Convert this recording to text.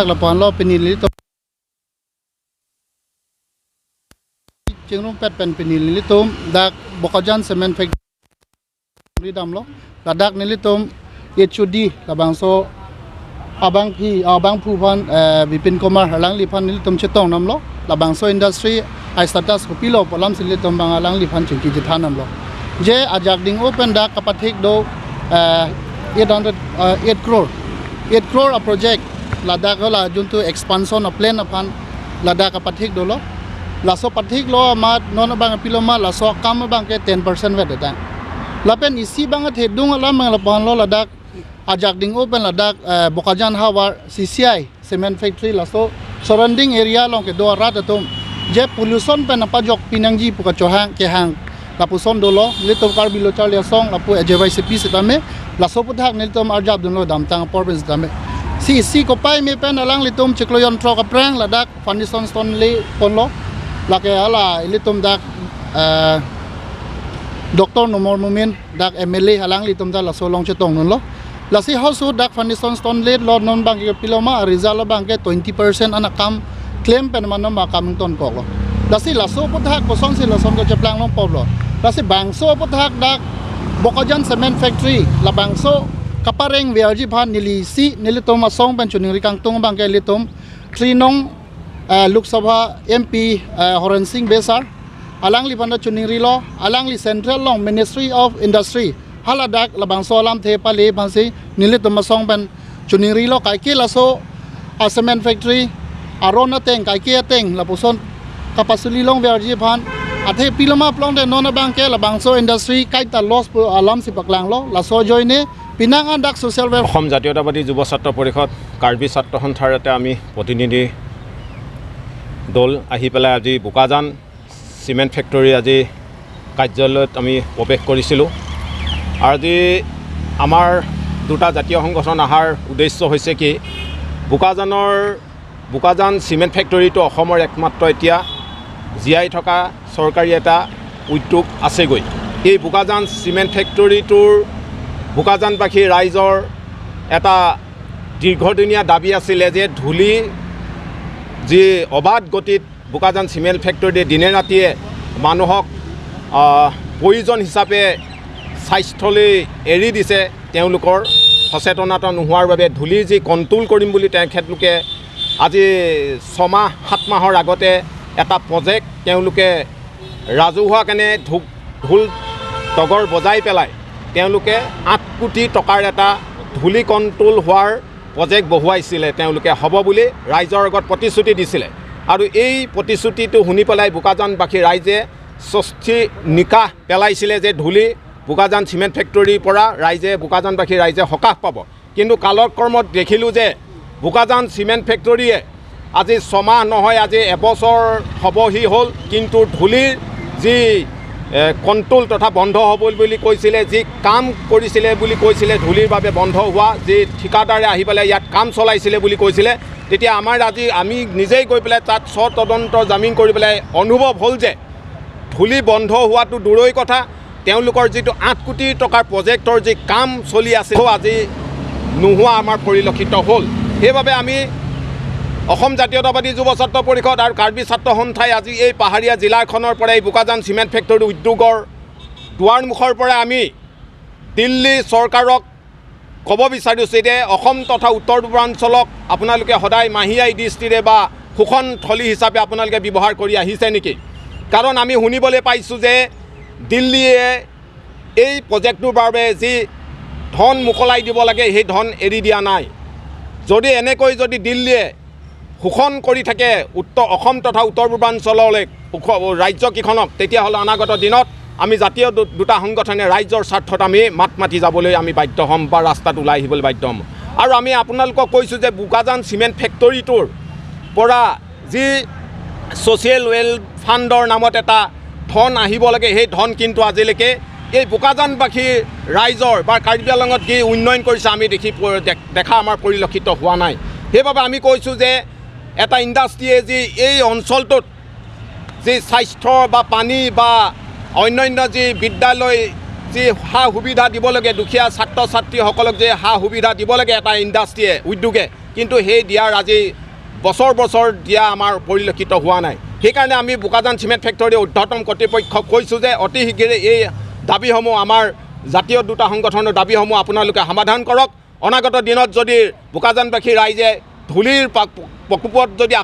La pon lo pini li to chingrum pet pen pini li tum dak Bokajan Cement Factory dam lo la dak ni li tum HOD la bang so abang phi abang phu phan Bipin Kumar halang li phan ni tum chetong nam lo la bang so industry ai status ko pilo polam sil li tum bang alang li phan chingki ji than nam lo je ajak ding open dak kapathik do 808 crore 8 crore a project Ladakh la juntu expansion a plan aphan Ladakh apathik do lo laso pathik lo ma non bang piloma laso kam bang ke 10% vet da lapen isi bang the dung la mang la pon lo Ladakh ajak ding open Ladakh Bokajan Hawar CCI cement factory laso surrounding area long ke do rat atum je pollution pen apajok pinangji puka chohang ke hang lapuson do lo litom karbi lo charlia song lapu AJYCP sitame laso puthak niltom arjab dun lo damtang province dame si si ko pai me pen alang litum chikloyon tro ka prang Ladakh foundation stone le ponlo lake ala litum dak Dr. Nomor Mumin dak MLA alang litum da laso long chetong nun lo lasi house dak foundation stone le lo non bang ke piloma result bang ke 20% anak kam claim pen manom ma kam ton kok lo lasi laso puthak ko song si lason ko cheplang long pop lo lasi bangso puthak dak Bokajan Cement Factory la bangso kapareng VRG phan nili si nili tom asong pen chuning rikang tung bang ke litum trinong Lok Sabha MP Horen Singh Besar alang li panda chuning ri lo alang li Central long Ministry of Industry haladak la bangso alam the pa le phan si nili tom asong pen chuning ri lo kai ke laso a cement factory arona teng kai ke teng la puson kapasuli long VRG phan athe piloma plong de nona bang ke la bangso industry kai ta loss pu alam si paklang lo la so joine pinang dak social welfare Assam জাতীয়তাবাদী যুৱ ছাত্ৰ পৰিষদ কাৰ্বি ছাত্ৰ সন্থাৰ এটা আমি প্ৰতিনিধি দল আহি পেলাই আজি বোকাজান চিমেণ্ট ফেক্টৰী আজি কাৰ্যালয়ত আমি প্ৰৱেশ কৰিছিলোঁ। আৰু আজি আমাৰ দুটা জাতীয় সংগঠন অহাৰ উদ্দেশ্য হৈছে কি, বোকাজান চিমেণ্ট ফেক্টৰীটো অসমৰ একমাত্ৰ এতিয়া জীয়াই থকা চৰকাৰী এটা উদ্যোগ আছেগৈ। এই বোকাজান চিমেণ্ট ফেক্টৰীটোৰ বোকাজানবাসী ৰাইজৰ এটা দীৰ্ঘদিনীয়া দাবী আছিলে যে ধূলি যি অবাধ গতিত বোকাজান চিমেণ্ট ফেক্টৰীয়ে দিনে ৰাতিয়ে মানুহক প্ৰয়োজন হিচাপে স্বাস্থ্যলৈ এৰি দিছে, তেওঁলোকৰ সচেতনতা নোহোৱাৰ বাবে ধূলি যি কণ্ট্ৰল কৰিম বুলি তেখেতলোকে আজি 6 মাহ 7 মাহৰ আগতে এটা প্ৰজেক্ট তেওঁলোকে ৰাজহুৱাকেনে ঢোল ডগৰ বজাই পেলাই তেওঁলোকে 8 কোটি টকাৰ এটা ধূলি কণ্ট্ৰল হোৱাৰ প্ৰজেক্ট বহুৱাইছিলে। তেওঁলোকে হ'ব বুলি ৰাইজৰ আগত প্ৰতিশ্ৰুতি দিছিলে আৰু এই প্ৰতিশ্ৰুতিটো শুনি পেলাই বোকাজানবাসী ৰাইজে স্বস্তি নিকাহ পেলাইছিলে যে ধূলি বোকাজান চিমেণ্ট ফেক্টৰীৰ পৰা ৰাইজে, বোকাজানবাসী ৰাইজে সকাহ পাব। কিন্তু কালক্ৰমত দেখিলোঁ যে বোকাজান চিমেণ্ট ফেক্টৰীয়ে আজি 6 মাহ নহয়, আজি এবছৰ হ'বহি হ'ল, কিন্তু ধূলিৰ যি কণ্ট্ৰল তথা বন্ধ হ'ব বুলি কৈছিলে, যি কাম কৰিছিলে বুলি কৈছিলে, ধূলিৰ বাবে বন্ধ হোৱা যি ঠিকাদাৰে আহি পেলাই ইয়াত কাম চলাইছিলে বুলি কৈছিলে, তেতিয়া আমাৰ আজি আমি নিজেই গৈ পেলাই তাত স্ব তদন্ত জামিন কৰি পেলাই অনুভৱ হ'ল যে ধূলি বন্ধ হোৱাটো দূৰৈ কথা, তেওঁলোকৰ যিটো 8 কোটি টকাৰ প্ৰজেক্টৰ যি কাম চলি আছিল, আজি নোহোৱা আমাৰ পৰিলক্ষিত হ'ল। সেইবাবে আমি অসম জাতীয়তাবাদী যুৱ ছাত্ৰ পৰিষদ আৰু কাৰ্বি ছাত্ৰ সন্থাই আজি এই পাহাৰীয়া জিলাখনৰ পৰা এই বোকাজান চিমেণ্ট ফেক্টৰী উদ্যোগৰ দুৱাৰমুখৰ পৰা আমি দিল্লী চৰকাৰক ক'ব বিচাৰিছোঁ যে অসম তথা উত্তৰ পূৰ্বাঞ্চলক আপোনালোকে সদায় মাহীআই দৃষ্টিৰে বা শোষণ থলী হিচাপে আপোনালোকে ব্যৱহাৰ কৰি আহিছে নেকি? কাৰণ আমি শুনিবলৈ পাইছোঁ যে দিল্লীয়ে এই প্ৰজেক্টটোৰ বাবে যি ধন মোকলাই দিব লাগে, সেই ধন এৰি দিয়া নাই। যদি এনেকৈ যদি দিল্লীয়ে শোষণ কৰি থাকে উত্তৰ অসম তথা উত্তৰ পূৰ্বাঞ্চললৈ ৰাজ্যকেইখনক, তেতিয়াহ'লে অনাগত দিনত আমি জাতীয় দুটা সংগঠনে ৰাইজৰ স্বাৰ্থত আমি মাত মাতি যাবলৈ আমি বাধ্য হ'ম বা ৰাস্তাত ওলাই আহিবলৈ বাধ্য হ'ম। আৰু আমি আপোনালোকক কৈছোঁ যে বোকাজান চিমেণ্ট ফেক্টৰীটোৰ পৰা যি ছ'চিয়েল ৱেল ফাণ্ডৰ নামত এটা ধন আহিব লাগে, সেই ধন কিন্তু আজিলৈকে এই বোকাজানবাসী ৰাইজৰ বা কাৰ্বি আংলঙত কি উন্নয়ন কৰিছে আমি দেখা আমাৰ পৰিলক্ষিত হোৱা নাই। সেইবাবে আমি কৈছোঁ যে এটা ইণ্ডাষ্ট্ৰীয়ে যি এই অঞ্চলটোত যি স্বাস্থ্য বা পানী বা অন্যান্য যি বিদ্যালয় যি সা সুবিধা দিব লাগে, দুখীয়া ছাত্ৰ ছাত্ৰীসকলক যে সা সুবিধা দিব লাগে এটা ইণ্ডাষ্ট্ৰীয়ে, উদ্যোগে, কিন্তু সেই দিয়াৰ আজি বছৰ বছৰ দিয়া আমাৰ পৰিলক্ষিত হোৱা নাই। সেইকাৰণে আমি বোকাজান চিমেণ্ট ফেক্টৰীৰ ঊৰ্ধ্বতম কৰ্তৃপক্ষক কৈছোঁ যে অতি শীঘ্ৰে এই দাবীসমূহ, আমাৰ জাতীয় দুটা সংগঠনৰ দাবীসমূহ আপোনালোকে সমাধান কৰক। অনাগত দিনত যদি বোকাজানবাসী ৰাইজে ধূলিৰ প্ৰকোপত যদি